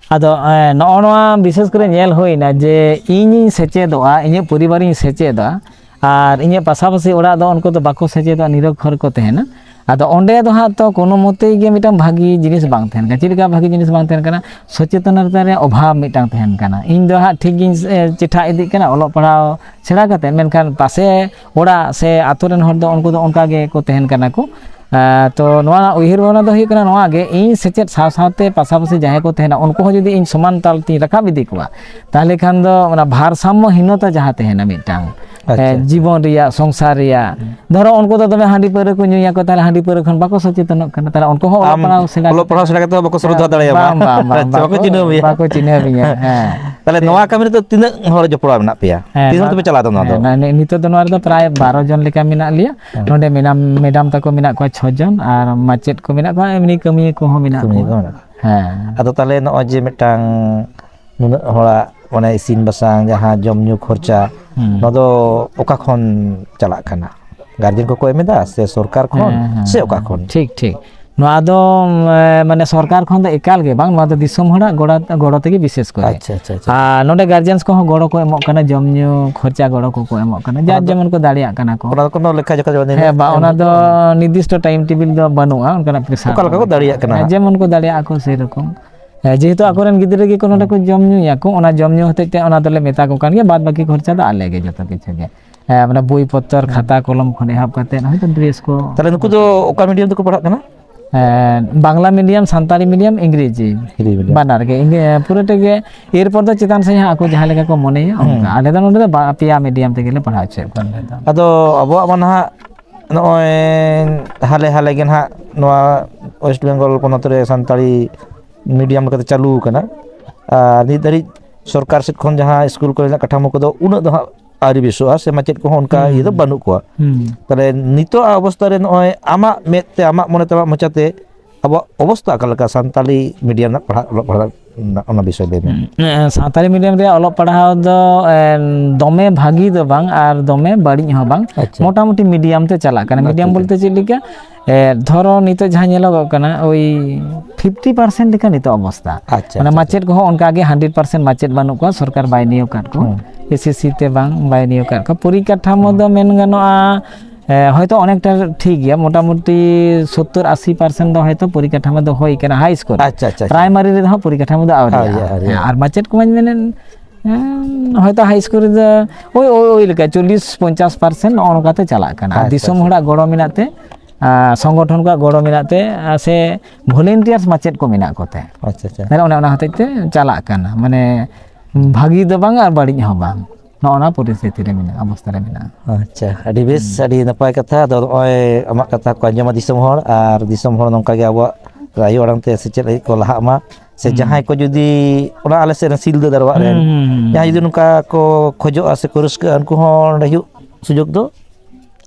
ᱟᱫᱚ, ᱮᱸ, ᱱᱚᱜᱼᱚ ᱱᱚᱣᱟ ᱵᱤᱥᱮᱥ ᱠᱚᱨᱮ ᱧᱮᱞ ᱦᱩᱭᱱᱟ ᱡᱮ ᱤᱧᱤᱧ ᱥᱮᱪᱮᱫᱚᱜᱼᱟ, ᱤᱧᱟᱹᱜ ᱯᱚᱨᱤᱵᱟᱨᱤᱧ ᱥᱮᱪᱮᱫᱟ, ᱟᱨ ᱤᱧᱟᱹᱜ ᱯᱟᱥᱟᱯᱟᱥᱤ ᱚᱲᱟᱜ ᱫᱚ ᱩᱱᱠᱩ ᱫᱚ ᱵᱟᱠᱚ ᱥᱮᱪᱮᱫᱚᱜᱼᱟ, ᱱᱤᱨᱚᱠᱠᱷᱚᱨ ᱠᱚ ᱛᱟᱦᱮᱱᱟ᱾ ᱟᱫᱚ ᱚᱸᱰᱮ ᱫᱚ ᱦᱟᱸᱜ ᱛᱚ ᱠᱳᱱᱳ ᱢᱚᱛᱮ ᱜᱮ ᱢᱤᱫᱴᱟᱝ ᱵᱷᱟᱹᱜᱤ ᱡᱤᱱᱤᱥ ᱵᱟᱝ ᱛᱟᱦᱮᱱ ᱠᱟᱱᱟ᱾ ᱪᱮᱫ ᱞᱮᱠᱟ ᱵᱷᱟᱹᱜᱤ ᱡᱤᱱᱤᱥ ᱵᱟᱝ ᱛᱟᱦᱮᱱ ᱠᱟᱱᱟ? ᱥᱚᱪᱮᱛᱚᱱᱚᱛᱟ ᱨᱮᱭᱟᱜ ᱚᱵᱷᱟᱵᱽ ᱢᱤᱫᱴᱟᱝ ᱛᱟᱦᱮᱱ ᱠᱟᱱᱟ᱾ ᱤᱧ ᱫᱚ ᱦᱟᱸᱜ ᱴᱷᱤᱠ ᱜᱤᱧ, ᱮ, ᱪᱮᱴᱷᱟ ᱤᱫᱤᱜ ᱠᱟᱱᱟ ᱚᱞᱚᱜ ᱯᱟᱲᱦᱟᱣ ᱥᱮᱬᱟ ᱠᱟᱛᱮ, ᱢᱮᱱᱠᱷᱟᱱ ᱯᱟᱥᱮ ᱚᱲᱟᱜ ᱥᱮ ᱟᱛᱳ ᱨᱮᱱ ᱦᱚᱲ ᱫᱚ ᱩᱱᱠᱩ ᱫᱚ ᱚᱱᱠᱟ ᱜᱮᱠᱚ ᱛᱟᱦᱮᱱ ᱠᱟᱱᱟ ᱠᱚ᱾ ᱮᱸ, ᱛᱚ ᱱᱚᱣᱟ ᱩᱭᱦᱟᱹᱨ ᱵᱷᱟᱵᱽᱱᱟ ᱫᱚ ᱦᱩᱭᱩᱜ ᱠᱟᱱᱟ ᱱᱚᱣᱟ ᱜᱮ, ᱤᱧ ᱥᱮᱪᱮᱫ ᱥᱟᱶ ᱥᱟᱶᱛᱮ ᱯᱟᱥᱟᱯᱟᱥᱤ ᱡᱟᱦᱟᱸᱭ ᱠᱚ ᱛᱟᱦᱮᱱᱟ, ᱩᱱᱠᱩ ᱦᱚᱸ ᱡᱩᱫᱤ ᱤᱧ ᱥᱚᱢᱟᱱ ᱛᱟᱞ ᱛᱤᱧ ᱨᱟᱠᱟᱵ ᱤᱫᱤ ᱠᱚᱣᱟ, ᱛᱟᱦᱚᱞᱮ ᱠᱷᱟᱱ ᱫᱚ ᱚᱱᱟ ᱵᱷᱟᱨᱥᱟᱢᱢᱚ ᱦᱤᱱᱚᱛᱟ ᱡᱟᱦᱟᱸ ᱛᱟᱦᱮᱱᱟ ᱢᱤᱫᱴᱟᱝ, ᱟᱪᱪᱷᱟ, ᱮᱸ, ᱟᱪᱪᱷᱟ᱾ ᱡᱤᱵᱚᱱ ᱨᱮᱭᱟᱜ, ᱥᱚᱝᱥᱟᱨ ᱨᱮᱭᱟᱜ, ᱦᱩᱸ᱾ ᱫᱷᱚᱨᱚ ᱩᱱᱠᱩ ᱫᱚ ᱫᱚᱢᱮ ᱦᱟᱺᱰᱤ ᱯᱟᱹᱣᱨᱟᱹ ᱠᱚ ᱧᱩᱭᱟᱠᱚ, ᱛᱟᱦᱚᱞᱮ ᱦᱟᱺᱰᱤ ᱯᱟᱹᱣᱨᱟᱹ ᱠᱷᱚᱱ ᱵᱟᱠᱚ ᱥᱚᱪᱮᱛᱚᱱᱚᱜ ᱠᱟᱱᱟ, ᱛᱟᱦᱚᱞᱮ ᱩᱱᱠᱩ ᱦᱚᱸ ᱚᱞᱚᱜ ᱟᱢ ᱯᱟᱲᱦᱟᱣ ᱥᱮᱬᱟ ᱚᱞᱚᱜ ᱠᱟᱛᱮ ᱯᱟᱲᱦᱟᱣ ᱥᱮᱬᱟ ᱠᱟᱛᱮ ᱦᱚᱸ ᱵᱟᱠᱚ ᱥᱨᱚᱫᱷᱟ ᱫᱟᱲᱮᱭᱟᱢᱟ᱾ ᱵᱟᱝ, ᱵᱟᱝ, ᱵᱟᱝ, ᱥᱮ ᱵᱟᱠᱚ ᱵᱟᱠᱚ, ᱪᱤᱱᱦᱟᱹᱣ ᱢᱮᱭᱟ᱾ ᱵᱟᱠᱚ ᱪᱤᱱᱦᱟᱹᱣ ᱢᱮᱭᱟ, ᱦᱮᱸ᱾ ᱛᱟᱦᱚᱞᱮ ᱱᱚᱣᱟ ᱠᱟᱹᱢᱤ ᱨᱮᱫᱚ ᱛᱤᱱᱟᱹᱜ ᱦᱚᱲ ᱡᱚᱯᱲᱟᱣ ᱢᱮᱱᱟᱜ ᱯᱮᱭᱟ? ᱦᱮᱸ, ᱛᱤᱥ ᱦᱚᱸ ᱱᱚᱣᱟ ᱛᱚᱯᱮ ᱪᱟᱞᱟᱣ ᱫᱟ ᱱᱚᱣᱟ ᱫᱚ? ᱦᱮᱸ, ᱱᱚᱣᱟ, ᱱᱤᱛᱚᱜ ᱫᱚ ᱱᱚᱣᱟ ᱨᱮᱫᱚ ᱯᱨᱟᱭ ᱵᱟᱨᱚ ᱡᱚᱱ ᱞᱮᱠᱟ ᱢᱮᱱᱟᱜ ᱞᱮᱭᱟ᱾ ᱦᱮᱸ᱾ ᱱᱚᱰᱮ ᱢᱮᱰᱟᱢ, ᱢᱮᱰᱟᱢ ᱛᱟᱠᱚ ᱢᱮᱱᱟᱜ ᱠᱚᱣᱟ ᱪᱷᱚ ᱡᱚᱱ, ᱟᱨ ᱢᱟᱪᱮᱫ ᱠᱚ ᱢᱮᱱᱟᱜ ᱠᱚᱣᱟ, ᱮᱢᱱᱤ ᱠᱟᱹᱢᱤᱭᱟᱹ ᱠᱚᱦᱚᱸ ᱢᱮᱱᱟᱜ ᱠᱟᱹᱢᱤᱭᱟᱹ ᱠᱚᱣᱟ᱾ ᱠᱚ ᱢᱮᱱᱟᱜ ᱠᱚᱣᱟ᱾ ᱦᱮᱸ᱾ ᱟᱫᱚ ᱛᱟᱦᱚᱞᱮ ᱱᱚᱜᱼᱚᱭ ᱡᱮ ᱢᱤᱫᱴᱟᱝ ᱱᱩᱱᱟᱹᱜ ᱦᱚᱲᱟᱜ ᱚᱱᱮ ᱤᱥᱤᱱ ᱵᱟᱥᱟᱝ, ᱡᱟᱦᱟᱸ ᱡᱚᱢ ᱧᱩ ᱠᱷᱚᱨᱪᱟ, ᱦᱩᱸ᱾ ᱱᱚᱣᱟ ᱫᱚ ᱚᱠᱟ ᱠᱷᱚᱱ ᱪᱟᱞᱟᱜ ᱠᱟᱱᱟ? ᱜᱟᱨᱡᱮᱱ ᱠᱚᱠᱚ ᱮᱢ ᱮᱫᱟ ᱥᱮ ᱥᱚᱨᱠᱟᱨ ᱠᱷᱚᱱ ᱦᱮᱸ, ᱦᱮᱸ, ᱥᱮ ᱚᱠᱟ ᱦᱮᱸ᱾ ᱠᱷᱚᱱ? ᱴᱷᱤᱠ, ᱴᱷᱤᱠ᱾ ᱱᱚᱣᱟ ᱫᱚ, ᱮ, ᱢᱟᱱᱮ ᱥᱚᱨᱠᱟᱨ ᱠᱷᱚᱱ ᱫᱚ ᱮᱠᱟᱞ ᱜᱮ ᱵᱟᱝ, ᱱᱚᱣᱟ ᱫᱚ ᱫᱤᱥᱚᱢ ᱦᱚᱲᱟᱜ ᱜᱚᱲᱚ, ᱜᱚᱲᱚ ᱛᱮᱜᱮ ᱵᱤᱥᱮᱥ ᱠᱚᱨᱮ᱾ ᱟᱪᱪᱷᱟ, ᱟᱪᱪᱷᱟ, ᱟᱪᱪᱷᱟ᱾ ᱟᱨ ᱱᱚᱰᱮ ᱜᱟᱨᱡᱮᱱᱥ ᱠᱚᱦᱚᱸ ᱜᱚᱲᱚ ᱠᱚ ᱮᱢᱚᱜ ᱠᱟᱱᱟ, ᱡᱚᱢ ᱧᱩ ᱠᱷᱚᱨᱪᱟ ᱜᱚᱲᱚ ᱠᱚᱠᱚ ᱮᱢᱚᱜ ᱠᱟᱱᱟ, ᱡᱟᱨ ᱚᱱᱟ ᱫᱚ, ᱡᱮᱢᱚᱱ ᱠᱚ ᱫᱟᱲᱮᱭᱟᱜ ᱠᱟᱱᱟ ᱠᱚ᱾ ᱚᱱᱟ ᱫᱚ ᱠᱳᱱᱳ ᱞᱮᱠᱷᱟ ᱡᱚᱠᱷᱟ ᱫᱚ ᱵᱟᱹᱱᱩᱜᱼᱟ? ᱦᱮᱸ, ᱵᱟᱝ, ᱚᱱᱟ ᱫᱚ ᱱᱤᱨᱫᱤᱥᱴᱚ ᱴᱟᱭᱤᱢ ᱴᱮᱵᱤᱞ ᱫᱚ ᱵᱟᱹᱱᱩᱜᱼᱟ, ᱚᱱᱠᱟᱱᱟᱜ ᱯᱨᱮᱥᱟᱨ ᱚᱠᱟ ᱞᱮᱠᱟ ᱠᱚ ᱫᱟᱲᱮᱭᱟᱜ ᱠᱟᱱᱟ ᱦᱮᱸ, ᱦᱟᱸᱜ᱾ ᱡᱮᱢᱚᱱ ᱠᱚ ᱫᱟᱲᱮᱭᱟᱜᱼᱟ ᱠᱚ ᱥᱮᱨᱚᱠᱚᱢ᱾ ᱦᱮᱸ, ᱡᱮᱦᱮᱛᱩ ᱟᱠᱚᱨᱮᱱ ᱜᱤᱫᱽᱨᱟᱹ ᱜᱮᱠᱚ ᱱᱚᱰᱮ ᱠᱚ ᱡᱚᱢ ᱧᱩᱭᱟᱠᱚ, ᱚᱱᱟ ᱡᱚᱢ ᱧᱩ ᱦᱚᱛᱮᱡ ᱛᱮ ᱚᱱᱟ ᱫᱚᱞᱮ ᱢᱮᱛᱟ ᱠᱚ ᱠᱟᱱ ᱜᱮᱭᱟ, ᱵᱟᱫ ᱵᱟᱹᱠᱤ ᱠᱷᱚᱨᱪᱟ ᱫᱚ ᱟᱞᱮ ᱜᱮ ᱡᱚᱛᱚ ᱠᱤᱪᱷᱩ ᱜᱮ᱾ ᱦᱮᱸ, ᱢᱟᱱᱮ ᱵᱳᱭ ᱯᱚᱛᱚᱨ, ᱦᱮᱸ᱾ ᱠᱷᱟᱛᱟ ᱠᱚᱞᱚᱢ ᱠᱷᱚᱱ ᱮᱦᱚᱵ ᱠᱟᱛᱮ ᱦᱚᱭᱛᱳ ᱰᱨᱮᱥ ᱠᱚ᱾ ᱛᱟᱦᱞᱮ ᱱᱩᱠᱩ ᱫᱚ ᱚᱠᱟ ᱢᱤᱰᱤᱭᱟᱢ ᱛᱮᱠᱚ ᱯᱟᱲᱦᱟᱜ ᱠᱟᱱᱟ? ᱦᱮᱸ, ᱵᱟᱝᱞᱟ ᱢᱤᱰᱤᱭᱟᱢ, ᱥᱟᱱᱛᱟᱲᱤ ᱢᱤᱰᱤᱭᱟᱢ, ᱤᱝᱨᱮᱡᱤ᱾ ᱤᱝᱨᱮᱡᱤ ᱢᱤᱰᱤᱭᱟᱢ᱾ ᱵᱟᱱᱟᱨ ᱜᱮ, ᱤᱝᱨᱮ-, ᱯᱩᱨᱟᱹᱴᱟ ᱜᱮ᱾ ᱮᱨᱯᱚᱨ ᱫᱚ ᱪᱮᱛᱟᱱ ᱥᱮᱫ ᱦᱟᱸᱜ ᱟᱠᱚ ᱡᱟᱦᱟᱸ ᱞᱮᱠᱟ ᱠᱚ ᱢᱚᱱᱮᱭᱟ, ᱦᱩᱸ᱾ ᱚᱱᱠᱟ᱾ ᱟᱞᱮ ᱫᱚ ᱱᱚᱰᱮ ᱫᱚ ᱵᱟ-, ᱯᱮᱭᱟ ᱢᱤᱰᱤᱭᱟᱢ ᱛᱮᱜᱮ ᱞᱮ ᱯᱟᱲᱦᱟᱣ ᱦᱚᱪᱚᱭᱮᱫ ᱠᱚᱣᱟ ᱱᱚᱰᱮ ᱫᱚ᱾ ᱟᱫᱚ ᱟᱵᱚᱣᱟᱜ ᱢᱟ ᱱᱟᱦᱟᱜ ᱱᱚᱜᱼᱚᱭ ᱦᱟᱞᱮ ᱦᱟᱞᱮ ᱜᱮ ᱱᱟᱦᱟᱜ ᱱᱚᱣᱟ ᱳᱭᱮᱥᱴ ᱵᱮᱝᱜᱚᱞ ᱯᱚᱱᱚᱛ ᱨᱮ ᱥᱟᱱᱛᱟᱲᱤ ᱢᱤᱰᱤᱭᱟᱢ ᱞᱮᱠᱟᱛᱮ ᱪᱟᱹᱞᱩ ᱟᱠᱟᱱᱟ᱾ ᱟᱨ ᱱᱤᱛ ᱫᱷᱟᱹᱨᱤᱡ ᱥᱚᱨᱠᱟᱨ ᱥᱮᱫ ᱠᱷᱚᱱ ᱡᱟᱦᱟᱸ ᱥᱠᱩᱞ ᱠᱚᱨᱮᱱᱟᱜ ᱠᱟᱴᱷᱟᱢᱳ ᱠᱚᱫᱚ ᱩᱱᱟᱹᱜ ᱫᱚ ᱦᱟᱸᱜ ᱟᱹᱣᱨᱤ ᱵᱮᱥᱚᱜᱼᱟ, ᱥᱮ ᱢᱟᱪᱮᱫ ᱠᱚᱦᱚᱸ ᱚᱱᱠᱟ ᱦᱩᱸ᱾ ᱤᱭᱟᱹ ᱫᱚ ᱵᱟᱹᱱᱩᱜ ᱠᱚᱣᱟ᱾ ᱦᱩᱸ᱾ ᱛᱟᱦᱞᱮ ᱱᱤᱛᱚᱜ ᱚᱵᱚᱥᱛᱟ ᱨᱮ ᱱᱚᱜᱼᱚᱭ ᱟᱢᱟᱜ ᱢᱮᱫ ᱛᱮ, ᱟᱢᱟᱜ ᱢᱚᱱᱮ ᱛᱮ, ᱟᱢᱟᱜ ᱢᱚᱪᱟᱛᱮ ᱟᱵᱚᱣᱟᱜ ᱚᱵᱚᱥᱛᱟ ᱚᱠᱟ ᱞᱮᱠᱟ ᱥᱟᱱᱛᱟᱲᱤ ᱢᱤᱰᱤᱭᱟᱢ ᱨᱮᱱᱟᱜ ᱯᱟᱲᱦᱟᱜ, ᱚᱞᱚᱜ ᱯᱟᱲᱦᱟᱜ? ᱚᱱᱟ, ᱚᱱᱟ ᱵᱤᱥᱚᱭ ᱞᱟᱹᱭ ᱢᱮ᱾ ᱦᱩᱸ, ᱥᱟᱱᱛᱟᱲᱤ ᱢᱤᱰᱤᱭᱟᱢ ᱨᱮᱭᱟᱜ ᱚᱞᱚᱜ ᱯᱟᱲᱦᱟᱣ ᱫᱚ ᱮ, ᱫᱚᱢᱮ ᱵᱷᱟᱹᱜᱤ ᱫᱚ ᱵᱟᱝ ᱟᱨ ᱫᱚᱢᱮ ᱵᱟᱹᱲᱤᱡ ᱦᱚᱸ ᱵᱟᱝ, ᱟᱪᱪᱷᱟ᱾ ᱢᱚᱴᱟᱢᱩᱴᱤ ᱢᱤᱰᱤᱭᱟᱢ ᱛᱮ ᱪᱟᱞᱟᱜ ᱠᱟᱱᱟ᱾ ᱟᱪᱪᱷᱟ, ᱢᱤᱰᱤᱭᱟᱢ ᱟᱪᱪᱷᱟ᱾ ᱵᱚᱞᱛᱮ ᱪᱮᱫ ᱞᱮᱠᱟ? ᱮ, ᱫᱷᱚᱨᱚ ᱱᱤᱛᱚᱜ ᱡᱟᱦᱟᱸ ᱧᱮᱞᱚᱜᱚᱜ ᱠᱟᱱᱟ, ᱳᱭ ᱯᱷᱤᱯᱴᱤ ᱯᱟᱨᱥᱮᱱᱴ ᱞᱮᱠᱟ ᱱᱤᱛᱚᱜ ᱚᱵᱚᱥᱛᱟ᱾ ᱟᱪᱪᱷᱟ, ᱢᱟᱱᱮ ᱟᱪᱪᱷᱟ, ᱢᱟᱪᱮᱫ ᱠᱚᱦᱚᱸ ᱚᱱᱠᱟ ᱜᱮ ᱦᱟᱱᱰᱨᱮᱰ ᱯᱟᱨᱥᱮᱱᱴ ᱢᱟᱪᱮᱫ ᱵᱟᱹᱱᱩᱜ ᱠᱚᱣᱟ, ᱥᱚᱨᱠᱟᱨ ᱵᱟᱭ ᱱᱤᱭᱳᱜᱽ ᱟᱠᱟᱫ ᱠᱚᱣᱟ᱾ ᱦᱩᱸ᱾ ᱮᱥ ᱮᱥ ᱥᱤ ᱛᱮ ᱵᱟᱝ, ᱵᱟᱭ ᱱᱤᱭᱳᱜᱽ ᱟᱠᱟᱫ ᱠᱚᱣᱟ᱾ ᱯᱚᱨᱤᱠᱟᱴᱷᱟᱢᱳ ᱦᱩᱸ᱾ ᱫᱚ ᱢᱮᱱ ᱜᱟᱱᱚᱜᱼᱟ, ᱮ, ᱦᱚᱭᱛᱳ ᱚᱱᱮᱠᱴᱟ ᱴᱷᱤᱠ ᱜᱮᱭᱟ, ᱢᱚᱴᱟᱢᱩᱴᱤ ᱥᱳᱛᱛᱳᱨ ᱟᱥᱤ ᱯᱟᱨᱥᱮᱱᱴ ᱫᱚ ᱦᱚᱭᱛᱳ ᱯᱚᱨᱤᱠᱟᱴᱷᱟᱢᱳ ᱫᱚ ᱦᱩᱭ ᱠᱟᱱᱟ ᱦᱟᱭ ᱥᱠᱩᱞ ᱨᱮ᱾ ᱟᱪᱪᱷᱟ, ᱟᱪᱪᱷᱟ, ᱟᱪᱪᱷᱟ᱾ ᱯᱨᱟᱭᱢᱟᱨᱤ ᱨᱮᱫᱚ ᱦᱟᱸᱜ ᱯᱚᱨᱤᱠᱟᱴᱷᱟᱢᱳ ᱫᱚ ᱟᱹᱣᱨᱤᱭᱟᱜᱼᱟ᱾ ᱟᱹᱣᱨᱤᱭᱟᱜᱼᱟ, ᱟᱹᱣᱨᱤᱭᱟᱜᱼᱟ᱾ ᱦᱮᱸ, ᱟᱨ ᱢᱟᱪᱮᱫ ᱠᱚᱢᱟᱧ ᱢᱮᱱᱮᱫ, ᱦᱮᱸ, ᱦᱚᱭᱛᱳ ᱦᱟᱭ ᱥᱠᱩᱞ ᱨᱮᱫᱚ ᱳᱭ, ᱳᱭ, ᱳᱭ ᱞᱮᱠᱟ ᱪᱚᱞᱞᱤᱥ ᱯᱚᱧᱪᱟᱥ ᱯᱟᱨᱥᱮᱱᱴ ᱱᱚᱜᱼᱚ ᱱᱚᱝᱠᱟ ᱛᱮ ᱪᱟᱞᱟᱜ ᱠᱟᱱᱟ᱾ ᱟᱨ ᱟᱪᱪᱷᱟ, ᱫᱤᱥᱚᱢ ᱟᱪᱪᱷᱟ᱾ ᱦᱚᱲᱟᱜ ᱜᱚᱲᱚ ᱢᱮᱱᱟᱜ ᱛᱮ, ᱟᱨ ᱥᱚᱝᱜᱚᱴᱷᱚᱱ ᱠᱚᱣᱟᱜ ᱜᱚᱲᱚ ᱢᱮᱱᱟᱜ ᱛᱮ, ᱟᱨ ᱥᱮ ᱵᱷᱚᱞᱮᱱᱴᱤᱭᱟᱨᱥ ᱢᱟᱪᱮᱫ ᱠᱚ ᱢᱮᱱᱟᱜ ᱠᱚᱛᱮ, ᱟᱪᱪᱷᱟ, ᱟᱪᱪᱷᱟ᱾ ᱛᱟᱦᱞᱮ ᱚᱱᱮ ᱚᱱᱟ ᱦᱚᱛᱮᱡ ᱛᱮ ᱪᱟᱞᱟᱜ ᱠᱟᱱᱟ᱾ ᱢᱟᱱᱮ ᱵᱷᱟᱹᱜᱤ ᱫᱚ ᱵᱟᱝ ᱟᱨ ᱵᱟᱹᱲᱤᱡ ᱦᱚᱸ ᱵᱟᱝ, ᱱᱚᱜᱼᱚ ᱱᱚᱣᱟ ᱯᱚᱨᱤᱥᱛᱷᱤᱛᱤ ᱨᱮ ᱢᱮᱱᱟᱜᱼᱟ, ᱚᱵᱚᱥᱛᱷᱟ ᱨᱮ ᱢᱮᱱᱟᱜᱼᱟ᱾ ᱟᱪᱪᱷᱟ, ᱟᱹᱰᱤ ᱵᱮᱥ, ᱦᱩᱸ᱾ ᱟᱹᱰᱤ ᱱᱟᱯᱟᱭ ᱠᱟᱛᱷᱟ᱾ ᱟᱫᱚ ᱱᱚᱜᱼᱚᱭ ᱟᱢᱟᱜ ᱠᱟᱛᱷᱟ ᱠᱚ ᱟᱸᱡᱚᱢᱟ ᱫᱤᱥᱚᱢ ᱦᱚᱲ, ᱟᱨ ᱫᱤᱥᱚᱢ ᱦᱚᱲ ᱱᱚᱝᱠᱟ ᱜᱮ ᱟᱵᱚᱣᱟᱜ ᱟᱭᱳ ᱟᱲᱟᱝ ᱛᱮ ᱥᱮᱪᱮᱫ ᱞᱟᱹᱜᱤᱫ ᱠᱚ ᱞᱟᱦᱟᱜ ᱢᱟ, ᱥᱮ ᱦᱩᱸ᱾ ᱡᱟᱦᱟᱸᱭ ᱠᱚ ᱡᱩᱫᱤ ᱚᱱᱟ ᱟᱞᱮ ᱥᱮᱫ ᱨᱮᱱ ᱥᱤᱞᱫᱟᱹ ᱫᱟᱨᱣᱟᱜ ᱨᱮᱱ ᱦᱩᱸ, ᱦᱩᱸ, ᱦᱩᱸ, ᱡᱟᱦᱟᱸᱭ ᱡᱩᱫᱤ ᱦᱩᱸ᱾ ᱱᱚᱝᱠᱟ ᱠᱚ ᱠᱷᱚᱡᱚᱜᱼᱟ ᱥᱮ ᱠᱚ ᱨᱟᱹᱥᱠᱟᱹᱜᱼᱟ, ᱩᱱᱠᱩ ᱦᱚᱸ ᱚᱸᱰᱮ ᱦᱤᱡᱩᱜ ᱥᱩᱡᱳᱜᱽ ᱫᱚ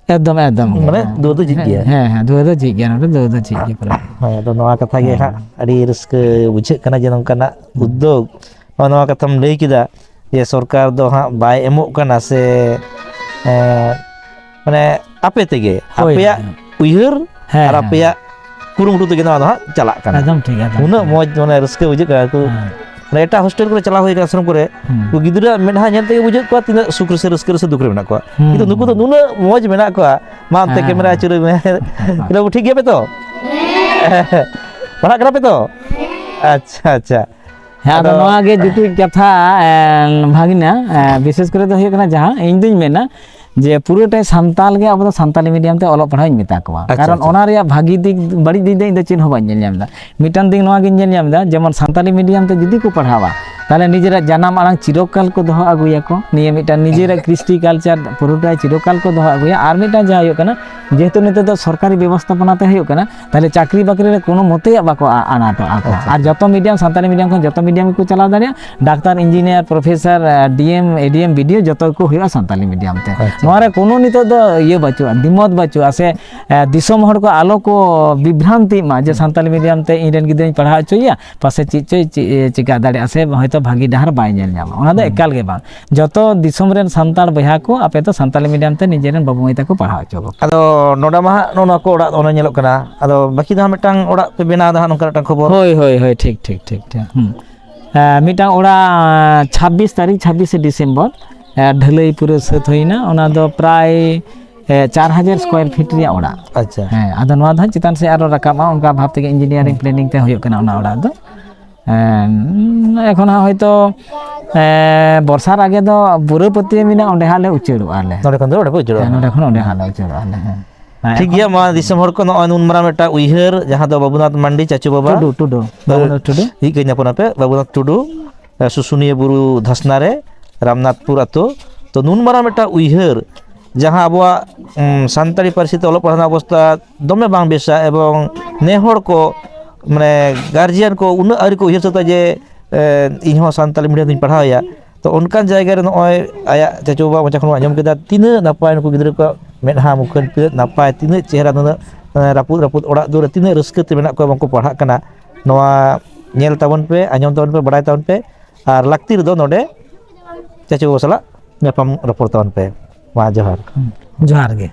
ᱮᱠᱫᱚᱢ, ᱮᱠᱫᱚᱢ᱾ ᱢᱟᱱᱮ ᱫᱩᱣᱟᱹᱨ ᱫᱚ ᱡᱷᱤᱡ ᱦᱮᱸ, ᱜᱮᱭᱟ᱾ ᱦᱮᱸ, ᱦᱮᱸ, ᱫᱩᱣᱟᱹᱨ ᱫᱚ ᱡᱷᱤᱡ ᱜᱮᱭᱟ, ᱱᱚᱰᱮ ᱫᱩᱣᱟᱹᱨ ᱫᱚ ᱡᱷᱤᱡ ᱜᱮᱭᱟ ᱯᱩᱨᱟᱹ᱾ ᱦᱳᱭ, ᱟᱫᱚ ᱱᱚᱣᱟ ᱠᱟᱛᱷᱟ ᱜᱮ ᱦᱮᱸ᱾ ᱦᱟᱸᱜ ᱟᱹᱰᱤ ᱨᱟᱹᱥᱠᱟᱹ ᱵᱩᱡᱷᱟᱹᱜ ᱠᱟᱱᱟ ᱡᱮ ᱱᱚᱝᱠᱟᱱᱟᱜ ᱦᱩᱸ᱾ ᱩᱫᱽᱫᱳᱜᱽ, ᱱᱚᱜᱼᱚ ᱱᱚᱣᱟ ᱠᱟᱛᱷᱟᱢ ᱞᱟᱹᱭ ᱠᱮᱫᱟ ᱡᱮ ᱥᱚᱨᱠᱟᱨ ᱫᱚ ᱦᱟᱸᱜ ᱵᱟᱭ ᱮᱢᱚᱜ ᱠᱟᱱᱟ ᱥᱮ, ᱮᱸ, ᱢᱟᱱᱮ ᱟᱯᱮ ᱛᱮᱜᱮ, ᱦᱳᱭ, ᱟᱯᱮᱭᱟᱜ ᱦᱳᱭ᱾ ᱩᱭᱦᱟᱹᱨ ᱦᱮᱸ, ᱟᱨ ᱦᱮᱸ, ᱟᱯᱮᱭᱟᱜ ᱦᱮᱸ᱾ ᱠᱩᱨᱩᱢᱩᱴᱩ ᱛᱮᱜᱮ ᱱᱚᱣᱟ ᱫᱚ ᱦᱟᱸᱜ ᱪᱟᱞᱟᱜ ᱠᱟᱱᱟ᱾ ᱮᱠᱫᱚᱢ ᱴᱷᱤᱠ, ᱮᱠᱫᱚᱢ ᱩᱱᱟᱹᱜ ᱴᱷᱤᱠ᱾ ᱢᱚᱡᱽ, ᱢᱟᱱᱮ ᱨᱟᱹᱥᱠᱟᱹ ᱵᱩᱡᱷᱟᱹᱜ ᱠᱟᱱᱟ᱾ ᱩᱱᱠᱩ ᱦᱮᱸ᱾ ᱢᱟᱱᱮ ᱮᱴᱟᱜ ᱦᱳᱥᱴᱮᱞ ᱠᱚᱨᱮ ᱪᱟᱞᱟᱣ ᱦᱩᱭ ᱟᱠᱟᱱᱟ, ᱟᱥᱨᱚᱢ ᱠᱚᱨᱮ, ᱦᱩᱸ᱾ ᱩᱱᱠᱩ ᱜᱤᱫᱽᱨᱟᱹ ᱢᱮᱫᱦᱟ ᱧᱮᱞ ᱛᱮᱜᱮ ᱵᱩᱡᱷᱟᱹᱜ ᱠᱚᱣᱟ ᱛᱤᱱᱟᱹᱜ ᱥᱩᱠ ᱨᱮ ᱥᱮ ᱨᱟᱹᱥᱠᱟᱹ ᱨᱮ ᱥᱮ ᱫᱩᱠ ᱨᱮ ᱢᱮᱱᱟᱜ ᱠᱚᱣᱟ᱾ ᱦᱩᱸ, ᱠᱤᱱᱛᱩ ᱱᱩᱠᱩ ᱫᱚ ᱦᱩᱸ᱾ ᱱᱩᱱᱟᱹᱜ ᱢᱚᱡᱽ ᱢᱮᱱᱟᱜ ᱠᱚᱣᱟ, ᱢᱟ ᱚᱱᱛᱮ ᱦᱮᱸ, ᱠᱮᱢᱮᱨᱟ ᱦᱮᱸ᱾ ᱟᱹᱪᱩᱨᱚᱜ ᱢᱮ᱾ ᱦᱮᱸ᱾ ᱞᱟᱹᱭ ᱫᱟᱠᱚ, "ᱴᱷᱤᱠ ᱜᱮᱭᱟ ᱯᱮ ᱛᱚ? ᱯᱟᱲᱦᱟᱜ ᱠᱟᱱᱟ ᱯᱮ ᱛᱚ?" ᱟᱪᱪᱷᱟ, ᱟᱪᱪᱷᱟ᱾ ᱦᱮᱸ, ᱟᱫᱚ ᱟᱫᱚ ᱱᱚᱣᱟ ᱜᱮ ᱡᱩᱴᱩᱡ ᱠᱟᱛᱷᱟ, ᱮᱸ, ᱵᱷᱟᱜᱽᱱᱟ, ᱮᱸ, ᱵᱤᱥᱮᱥ ᱠᱚᱨᱮ ᱫᱚ ᱦᱩᱭᱩᱜ ᱠᱟᱱᱟ ᱡᱟᱦᱟᱸ ᱤᱧ ᱫᱩᱧ ᱢᱮᱱᱟ ᱡᱮ ᱯᱩᱨᱟᱹᱴᱟᱭ ᱥᱟᱱᱛᱟᱞ ᱜᱮ ᱟᱵᱚ ᱫᱚ ᱥᱟᱱᱛᱟᱞᱤ ᱢᱤᱰᱤᱭᱟᱢ ᱛᱮ ᱚᱞᱚᱜ ᱯᱟᱲᱦᱟᱣ ᱤᱧ ᱢᱮᱛᱟ ᱠᱚᱣᱟ᱾ ᱟᱪᱪᱷᱟ, ᱠᱟᱨᱚᱱ ᱟᱪᱪᱷᱟ᱾ ᱚᱱᱟ ᱨᱮᱭᱟᱜ ᱵᱷᱟᱹᱜᱤ ᱫᱤᱠ, ᱵᱟᱹᱲᱤᱡ ᱫᱤᱠ ᱫᱚ ᱤᱧ ᱫᱚ ᱪᱮᱫ ᱦᱚᱸ ᱵᱟᱹᱧ ᱧᱮᱞ ᱧᱟᱢ ᱮᱫᱟ᱾ ᱢᱤᱫᱴᱟᱝ ᱫᱤᱠ ᱱᱚᱣᱟ ᱜᱤᱧ ᱧᱮᱞ ᱧᱟᱢ ᱮᱫᱟ, ᱡᱮᱢᱚᱱ ᱥᱟᱱᱛᱟᱞᱤ ᱢᱤᱰᱤᱭᱟᱢ ᱛᱮ ᱡᱩᱫᱤ ᱠᱚ ᱯᱟᱲᱦᱟᱣᱟ, ᱛᱟᱦᱚᱞᱮ ᱱᱤᱡᱮᱨᱟᱜ ᱡᱟᱱᱟᱢ ᱟᱲᱟᱝ ᱪᱤᱨᱚᱠᱟᱞ ᱠᱚ ᱫᱚᱦᱚ ᱟᱹᱜᱩᱭᱟᱠᱚ, ᱱᱤᱭᱟᱹ ᱢᱤᱫᱴᱟᱝ ᱱᱤᱡᱮᱨᱟᱜ ᱠᱨᱤᱥᱴᱤ ᱠᱟᱞᱪᱟᱨ ᱯᱩᱨᱟᱹᱴᱟᱭ ᱪᱤᱨᱚᱠᱟᱞ ᱠᱚ ᱫᱚᱦᱚ ᱟᱹᱜᱩᱭᱟ᱾ ᱟᱨ ᱢᱤᱫᱴᱟᱝ ᱡᱟᱦᱟᱸ ᱦᱩᱭᱩᱜ ᱠᱟᱱᱟ, ᱡᱮᱦᱮᱛᱩ ᱱᱤᱛᱚᱜ ᱫᱚ ᱥᱚᱨᱠᱟᱨᱤ ᱵᱮᱵᱚᱥᱛᱷᱟᱯᱚᱱᱟ ᱛᱮ ᱦᱩᱭᱩᱜ ᱠᱟᱱᱟ, ᱛᱟᱦᱚᱞᱮ ᱪᱟᱹᱠᱨᱤ ᱵᱟᱹᱠᱨᱤ ᱨᱮ ᱠᱳᱱᱳ ᱢᱚᱛᱮᱭᱟᱜ ᱵᱟᱠᱚ ᱟ- ᱟᱱᱟᱴᱚᱜᱼᱟ ᱠᱚ᱾ ᱟᱪᱪᱷᱟ, ᱟᱨ ᱟᱪᱪᱷᱟ᱾ ᱡᱚᱛᱚ ᱢᱤᱰᱤᱭᱟᱢ, ᱥᱟᱱᱛᱟᱲᱤ ᱢᱤᱰᱤᱭᱟᱢ ᱠᱷᱚᱱ ᱡᱚᱛᱚ ᱢᱤᱰᱤᱭᱟᱢ ᱜᱮᱠᱚ ᱪᱟᱞᱟᱣ ᱫᱟᱲᱮᱭᱟᱜᱼᱟ᱾ ᱰᱟᱠᱛᱟᱨ, ᱤᱧᱡᱤᱱᱤᱭᱟᱨ, ᱯᱨᱚᱯᱷᱮᱥᱚᱨ, ᱰᱤ ᱮᱢ, ᱮ ᱰᱤ ᱮᱢ, ᱵᱤ ᱰᱤ ᱳ ᱡᱚᱛᱚ ᱜᱮᱠᱚ ᱦᱩᱭᱩᱜᱼᱟ ᱥᱟᱱᱛᱟᱲᱤ ᱢᱤᱰᱤᱭᱟᱢ ᱛᱮ᱾ ᱟᱪᱪᱷᱟ, ᱱᱚᱣᱟ ᱨᱮ ᱟᱪᱪᱷᱟ᱾ ᱠᱳᱱᱳ ᱱᱤᱛᱚᱜ ᱫᱚ ᱤᱭᱟᱹ ᱵᱟᱹᱪᱩᱜᱼᱟ, ᱫᱤᱢᱚᱛ ᱵᱟᱹᱪᱩᱜᱼᱟ, ᱥᱮ ᱮ, ᱫᱤᱥᱚᱢ ᱦᱚᱲ ᱠᱚ ᱟᱞᱚ ᱠᱚ ᱵᱤᱵᱷᱨᱟᱱᱛᱤᱜ ᱢᱟ ᱡᱮ ᱦᱩᱸ᱾ ᱥᱟᱱᱛᱟᱲᱤ ᱢᱤᱰᱤᱭᱟᱢ ᱛᱮ ᱤᱧ ᱨᱮᱱ ᱜᱤᱫᱽᱨᱟᱹᱧ ᱯᱟᱲᱦᱟᱣ ᱦᱚᱪᱚᱭᱮᱭᱟ, ᱯᱟᱥᱮ ᱪᱮᱫ ᱪᱚᱭ ᱪᱮ-, ᱪᱮᱠᱟ ᱫᱟᱲᱮᱭᱟᱜᱼᱟ, ᱥᱮ ᱦᱚᱭᱛᱳ ᱵᱷᱟᱹᱜᱤ ᱰᱟᱦᱟᱨ ᱵᱟᱭ ᱧᱮᱞ ᱧᱟᱢᱟ᱾ ᱚᱱᱟ ᱫᱚ ᱦᱩᱸ᱾ ᱮᱠᱟᱞ ᱜᱮ ᱵᱟᱝ᱾ ᱡᱚᱛᱚ ᱫᱤᱥᱚᱢ ᱨᱮᱱ ᱥᱟᱱᱛᱟᱲ ᱵᱚᱭᱦᱟ ᱠᱚ ᱟᱯᱮ ᱫᱚ ᱥᱟᱱᱛᱟᱲᱤ ᱢᱤᱰᱤᱭᱟᱢ ᱛᱮ ᱱᱤᱡᱮ ᱨᱮᱱ ᱵᱟᱹᱵᱩ ᱢᱟᱹᱭ ᱛᱟᱠᱚ ᱯᱟᱲᱦᱟᱣ ᱦᱚᱪᱚ ᱠᱚ ᱯᱮ᱾ ᱟᱫᱚ ᱱᱚᱰᱮ ᱢᱟ ᱦᱟᱸᱜ ᱱᱚᱜᱼᱚ ᱱᱚᱣᱟ ᱠᱚ ᱚᱲᱟᱜ ᱫᱚ ᱚᱱᱮ ᱧᱮᱞᱚᱜ ᱠᱟᱱᱟ, ᱟᱫᱚ ᱵᱟᱹᱠᱤ ᱫᱚ ᱦᱟᱸᱜ ᱢᱤᱫᱴᱟᱝ ᱚᱲᱟᱜ ᱯᱮ ᱵᱮᱱᱟᱣ ᱮᱫᱟ ᱦᱟᱸᱜ, ᱱᱚᱝᱠᱟ ᱢᱤᱫᱴᱟᱝ ᱠᱷᱚᱵᱚᱨ᱾ ᱦᱳᱭ, ᱦᱳᱭ, ᱦᱳᱭ, ᱴᱷᱤᱠ, ᱴᱷᱤᱠ, ᱴᱷᱤᱠ, ᱴᱷᱤᱠ᱾ ᱦᱩᱸ᱾ ᱮ, ᱢᱤᱫᱴᱟᱝ ᱚᱲᱟᱜ ᱪᱷᱟᱵᱵᱤᱥ ᱛᱟᱹᱨᱤᱠᱷ, ᱪᱷᱟᱵᱵᱤᱥᱮ ᱰᱤᱥᱮᱢᱵᱚᱨ, ᱮ, ᱰᱷᱟᱹᱞᱟᱹᱭ ᱯᱩᱨᱟᱹ ᱥᱟᱹᱛ ᱦᱩᱭᱱᱟ᱾ ᱚᱱᱟ ᱫᱚ ᱯᱨᱟᱭ, ᱮ, ᱪᱟᱨ ᱦᱟᱡᱟᱨ ᱥᱠᱚᱭᱟᱨ ᱯᱷᱤᱴ ᱨᱮᱭᱟᱜ ᱚᱲᱟᱜ᱾ ᱟᱪᱪᱷᱟ᱾ ᱦᱮᱸ, ᱟᱫᱚ ᱱᱚᱣᱟ ᱫᱚ ᱦᱟᱸᱜ ᱪᱮᱛᱟᱱ ᱥᱮᱫ ᱟᱨᱚ ᱨᱟᱠᱟᱵᱼᱟ, ᱚᱱᱠᱟ ᱵᱷᱟᱵᱽ ᱛᱮᱜᱮ ᱤᱧᱡᱤᱱᱤᱭᱟᱨᱤᱝ ᱦᱩᱸ᱾ ᱯᱞᱮᱱᱤᱝ ᱛᱮ ᱦᱩᱭᱩᱜ ᱠᱟᱱᱟ ᱚᱱᱟ ᱚᱲᱟᱜ ᱫᱚ᱾ ᱮᱸ, ᱮᱠᱷᱚᱱ ᱦᱟᱸᱜ ᱦᱚᱭᱛᱳ, ᱮᱸ, ᱵᱚᱨᱥᱟᱨ ᱟᱜᱮ ᱫᱚ ᱵᱩᱨᱟᱹ ᱯᱟᱹᱛᱭᱟᱹ ᱢᱮᱱᱟᱜᱼᱟ, ᱚᱸᱰᱮ ᱦᱟᱸᱜ ᱞᱮ ᱩᱪᱟᱹᱲᱚᱜᱼᱟ ᱞᱮ᱾ ᱱᱚᱰᱮ ᱠᱷᱚᱱ ᱫᱚ ᱚᱸᱰᱮ ᱯᱮ ᱩᱪᱟᱹᱲᱚᱜᱼᱟ? ᱦᱮᱸ, ᱱᱚᱰᱮ ᱠᱷᱚᱱ ᱚᱸᱰᱮ ᱦᱟᱸᱜ ᱞᱮ ᱩᱪᱟᱹᱲᱚᱜᱼᱟ ᱞᱮ, ᱦᱮᱸ᱾ ᱦᱮᱸ, ᱴᱷᱤᱠ ᱮᱠᱷᱚᱱ ᱜᱮᱭᱟ, ᱢᱟ ᱫᱤᱥᱚᱢ ᱦᱚᱲ ᱠᱚ, ᱱᱚᱜᱼᱚᱭ ᱱᱩᱱ ᱢᱟᱨᱟᱝ ᱢᱤᱫᱴᱟᱝ ᱩᱭᱦᱟᱹᱨ, ᱡᱟᱦᱟᱸ ᱫᱚ ᱵᱟᱹᱵᱩᱱᱟᱛᱷ ᱢᱟᱱᱰᱤ, ᱪᱟᱪᱳ ᱵᱟᱵᱟ, ᱴᱩᱰᱩ, ᱴᱩᱰᱩ, ᱵᱟᱹᱵᱩᱱᱟᱛᱷ ᱴᱩᱰᱩ᱾ ᱦᱤᱡᱩᱜ ᱠᱟᱹᱧ ᱧᱟᱯᱟᱢ ᱟᱯᱮ, ᱵᱟᱹᱵᱩᱱᱟᱛᱷ ᱴᱩᱰᱩ, ᱥᱩᱥᱩᱱᱤᱭᱟᱹ ᱵᱩᱨᱩ ᱫᱷᱟᱥᱱᱟ ᱨᱮ, ᱨᱟᱢᱱᱟᱛᱷᱯᱩᱨ ᱟᱛᱳ᱾ ᱛᱚ, ᱱᱩᱱ ᱢᱟᱨᱟᱝ ᱢᱤᱫᱴᱟᱝ ᱩᱭᱦᱟᱹᱨ, ᱡᱟᱦᱟᱸ ᱟᱵᱚᱣᱟᱜ, ᱩᱢ, ᱥᱟᱱᱛᱟᱲᱤ ᱯᱟᱹᱨᱥᱤ ᱛᱮ ᱚᱞᱚᱜ ᱯᱟᱲᱦᱟᱣ ᱨᱮᱱᱟᱜ ᱚᱵᱚᱥᱛᱟ ᱫᱚᱢᱮ ᱵᱟᱝ ᱵᱮᱥᱟ, ᱮᱵᱚᱝ ᱱᱮ ᱦᱚᱲ ᱠᱚ, ᱢᱟᱱᱮ, ᱜᱟᱨᱡᱤᱭᱟᱱ ᱠᱚ ᱩᱱᱟᱹᱜ ᱟᱹᱣᱨᱤ ᱠᱚ ᱩᱭᱦᱟᱹᱨ ᱥᱟᱹᱛᱟ ᱡᱮ, ᱮ, ᱤᱧ ᱦᱚᱸ ᱥᱟᱱᱛᱟᱲᱤ ᱢᱤᱰᱤᱭᱟᱢ ᱛᱤᱧ ᱯᱟᱲᱦᱟᱣ ᱮᱭᱟ᱾ ᱛᱚ, ᱚᱱᱠᱟᱱ ᱡᱟᱭᱜᱟ ᱨᱮ ᱱᱚᱜᱼᱚᱭ ᱟᱭᱟᱜ ᱪᱟᱪᱳ ᱵᱟᱵᱟ ᱢᱚᱪᱟ ᱠᱷᱚᱱ ᱵᱚᱱ ᱟᱸᱡᱚᱢ ᱠᱮᱫᱟ, ᱛᱤᱱᱟᱹᱜ ᱱᱟᱯᱟᱭ ᱱᱩᱠᱩ ᱜᱤᱫᱽᱨᱟᱹ ᱠᱚᱣᱟᱜ ᱢᱮᱫᱦᱟ ᱢᱩᱠᱷᱟᱹᱱ, ᱛᱤᱱᱟᱹᱜ ᱱᱟᱯᱟᱭ, ᱛᱤᱱᱟᱹᱜ ᱪᱮᱦᱨᱟ, ᱱᱩᱱᱟᱹᱜ, ᱮ, ᱨᱟᱹᱯᱩᱫ ᱨᱟᱹᱯᱩᱫ ᱚᱲᱟᱜ ᱫᱩᱣᱟᱹᱨ ᱨᱮ ᱛᱤᱱᱟᱹᱜ ᱨᱟᱹᱥᱠᱟᱹ ᱛᱮ ᱢᱮᱱᱟᱜ ᱠᱚᱣᱟ, ᱵᱟᱝ ᱠᱚ ᱯᱟᱲᱦᱟᱜ ᱠᱟᱱᱟ᱾ ᱱᱚᱣᱟ ᱧᱮᱞ ᱛᱟᱵᱚᱱ ᱯᱮ, ᱟᱸᱡᱚᱢ ᱛᱟᱵᱚᱱ ᱯᱮ, ᱵᱟᱲᱟᱭ ᱛᱟᱵᱚᱱ ᱯᱮ, ᱟᱨ ᱞᱟᱹᱠᱛᱤ ᱨᱮᱫᱚ ᱱᱚᱰᱮ ᱪᱟᱪᱳ ᱵᱟᱵᱟ ᱥᱟᱞᱟᱜ ᱧᱟᱯᱟᱢ ᱨᱚᱯᱚᱲ ᱛᱟᱵᱚᱱ ᱯᱮ᱾ ᱢᱟ ᱡᱚᱦᱟᱨ᱾ ᱡᱚᱦᱟᱨ ᱜᱮ᱾